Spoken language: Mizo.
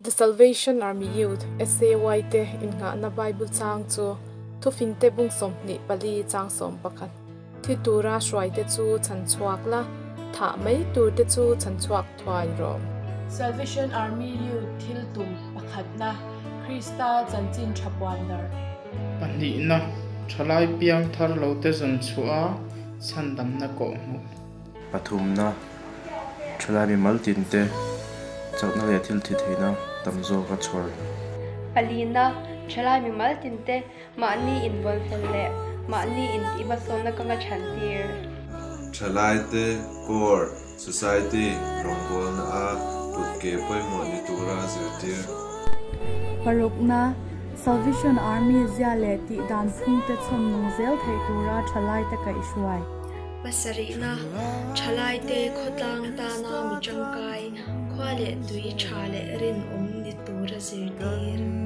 The Salvation Army Youth, SAY, te innghahna Bible chang chu Thufinte bung 24 chang 11. Thi tura hruaite chu chhan chhuak la, thah mai turte chu chhan chhuak thuai rawh. Salvation Army Youth thil tum pakhatna, Krista chanchin tha puan darh. Pahnihna, Thalai piang thar lote zawn chhuah a, chhandamna kawh hmuh. Pathumna, Thalai mimal tinte chakna leh thil thi theihna tam zawk a chhawr. Palina, Thalai mimal tinte mahni invawn fel leh mahni intihhmasawnna kawnga chhan tir. Thalaite Corps, Society, rawngbawlna a kutke pawimawh ni tura zirtir. Parukna, Salvation Army zia leh tihdan phungte chhawm nung zel theih tura thalaite kaihhruai. Pasarihna, Thalaite khawtlang tana mi tangkai, khua leh tui tha leh rinawm ni tura zirtir.